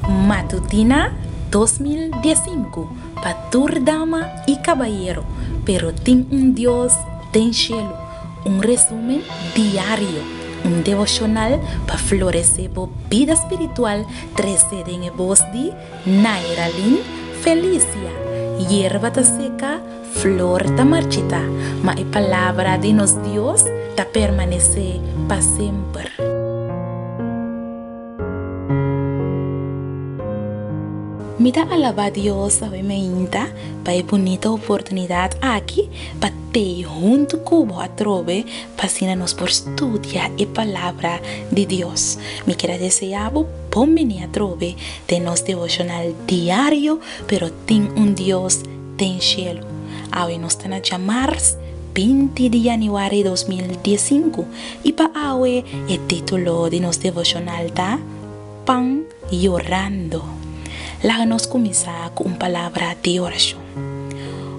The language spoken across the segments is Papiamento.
Matutina 2015 pa tur dama i kabayero, pero tin un Dios den shelu. Un resumen diario, un devoshonal pa floresé bo bida spiritual trese den e bos di Nairalyn Felicia. Yerba ta seka, flor ta marchitá, ma e palabra di nos Dios ta permanesé pa semper. Mi ta alabá Dios awe mainta pa e bunita oportunidat aki pa tei huntu ku bo atrobe pa asina nos por studia e Palabra di Dios. Mi kier a deseá bo bon bini atrobe den nos devoshonal diario Pero Tin un Dios den Shelu. Awe nos ta na djamars 20 di yanüari 2015 i pa awe e título di nos devoshonal ta Pan Yorando. Laga nos kuminsá ku un palabra di orashon.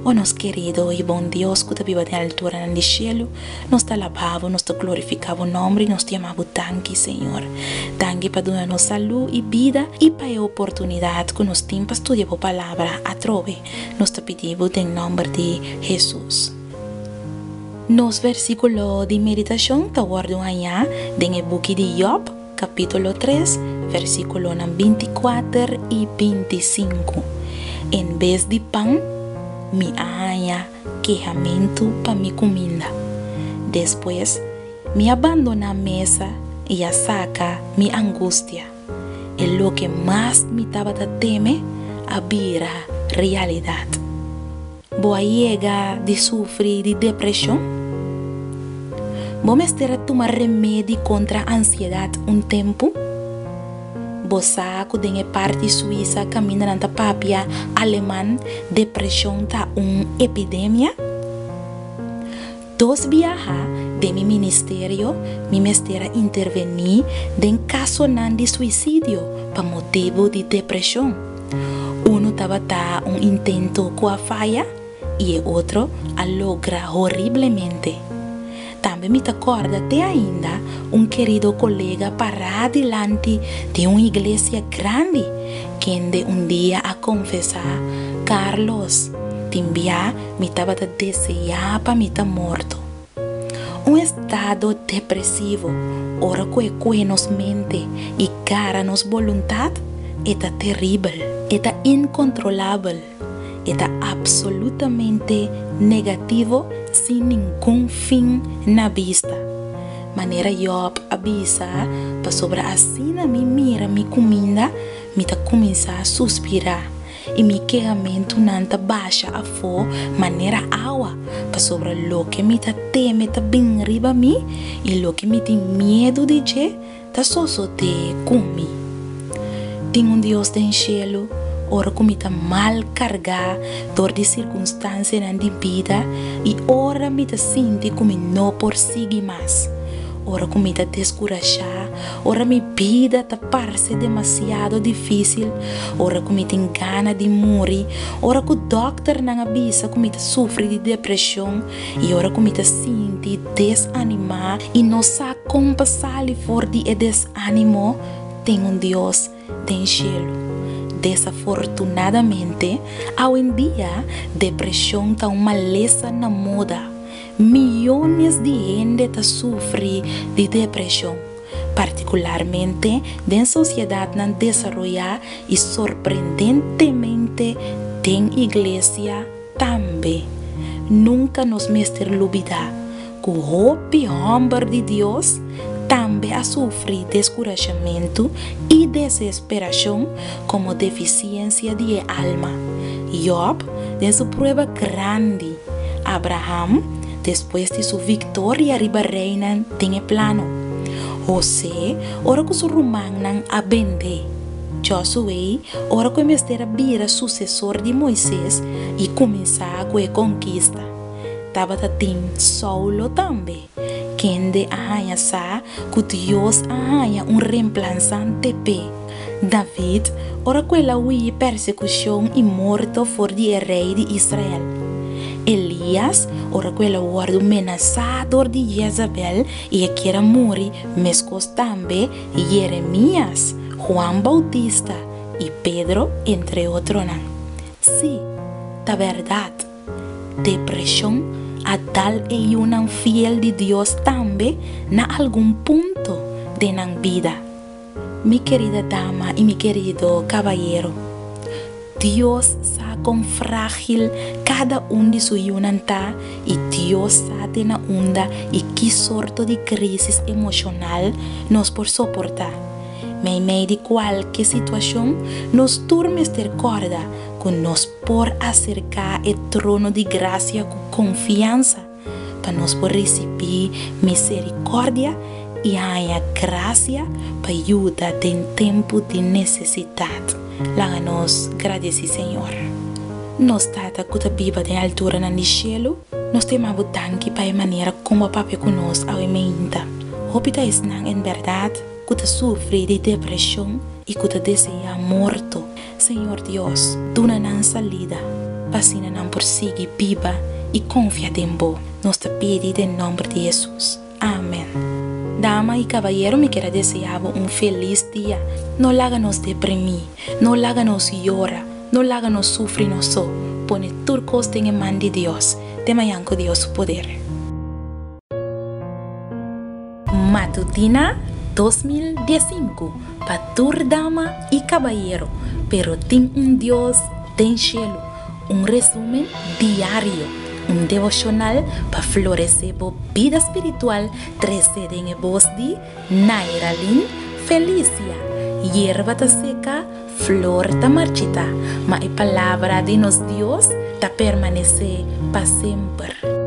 O nos kerido i bon Dios ku ta biba den alturanan di shelu, nos ta alabá bo, nos ta glorifiká bo nòmber i nos ta yama bo danki, Señor. Danki pa duna nos salú i bida i pa e oportunidat ku nos tin pa studia bo Palabra atrobe. Nos ta pidi bo den nòmber di Hesus. Nos versíkulo di meditashon ta wòrdu hañá den e buki di Yòb, kapítulo tres, versíkulonan 24 i 25. En bes di pan, mi a haña kehamentu pa mi kuminda. Despues, mi a bandoná mesa i a saka mi angustia. E loke mas mi tabata teme a bira realidat. Bo a yega di sufri di depreshon? Bo mester a tuma remedi kontra ansiedat un tempu? Bo sa ku den e parti Suisa kaminda nan ta papia aleman depreshon ta un epidemia? Dos biaha den mi ministerio mi mester a intervení den kasonan di suisidio pa motibu di depreshon. Unu tabata un intento ku a faya i e otro a logra horiblemente. Tambe mi ta kòrda te ainda un kerido kolega pará dilanti di un iglesia grandi kende un dia a konfesá, Carlos, tin bia Mi tabata deseá pa mi ta morto. Un estado depresivo, ora ku e kohe nos mente i gara nos boluntat, e ta teribel, e ta inkontrolabel, e ta absolutamente negativo sin ningun fin na bista. Manera Yòb a bisa, Pasobra asina mi mira mi kuminda, mi ta kuminsá suspirá. I mi kehamentunan ta basha afó manera awa, pasobra loke mi ta teme ta bin riba mi, i loke mi tin miedu di dje ta sosodé ku mi. Tin un Dios den shelu, ora ku mi ta mal kargá dor di sirkunstansianan di bida i ora mi ta sinti ku mi no por sigui mas. Ora ku mi ta deskurashá, ora mi bida ta parse demasiado difísil, ora ku mi tin gana di muri, ora ku dòkternan a bisa ku mi ta sufri di depreshon i ora ku mi ta sinti desanimá i no sa kon pa sali for di e desánimo, tin un Dios den shelu. Desafortunadamente, awendia depreshon ta un malesa na moda. Miyones di hende ta sufri di depreshon, partikularmente den sosiedatnan desaroyá i sorprendentemente den iglesia tambe. Nunka nos mester lubidá ku hopi hòmber di Dios tambe a sufri deskurashamentu i desesperashon komo defisiensia di e alma. Yòb, den su prueba grandi, Abraham, despues di su viktoria riba reinan den e plano. Hosé, ora ku su rumannan a bend'é. Josué, ora ku e mester a bira susesor di Moises i kuminsá ku e konkista. Tabata tin Saulo tambe, kende a haña sa ku Dios a haña un remplansante p'e. David, ora ku el a hui persekushon i morto for di e rei di Israel. Elias, ora ku el a wòrdu menasá dor di Jezabel i e kier a muri, meskos tambe Yeremias, Juan Boutista. i Pedro, entre otronan. Sí, ta bèrdat, depreshon a dal e yunan fiel di Dios tambe na algun punto den nan bida. Mi kerida dama i mi kerido kabayero, Dios sa kon frágil kada un di su yunan ta i Dios sa te na unda i ki sorto di krísis emoshonal nos por soportá. Meimei di kualke situashon, nos tur mester kòrda ku nos por aserká e trono di grasia ku konfiansa pa nos por risibí miserikòrdia i haña grasia pa yuda den tempu di nesesidat. Laga nos gradisí Señor. Nos Tata ku ta biba den alturanan di shelu, nos ta yama Bo danki pa e manera kon Bo a papia ku nos awe meinta. Hopi ta esnan en bèrdat ku ta sufri di depreshon i ku ta deseá morto. Señor Dios, duna nan salida pa asina nan por sigui biba i konfia den Bo. Nos ta pidi den nòmber di Hesus. Amen. Dama i kabayero mi kier a deseá bo un felis dia. No laga nos deprimí, no laga nos yora, no laga nos sufri nos so. Pone tur kos den e man di Dios. Te mañan ku Dios su poder. Matutina 2015 pa tur dama i kabayero, pero tin un Dios den shelu. Un resumen diario, un devoshonal pa floresé bo bida spiritual trese den e bos di Nairalyn Felicia. Yerba ta seka, flor ta marchitá, ma e palabra di nos Dios ta permanesé pa semper.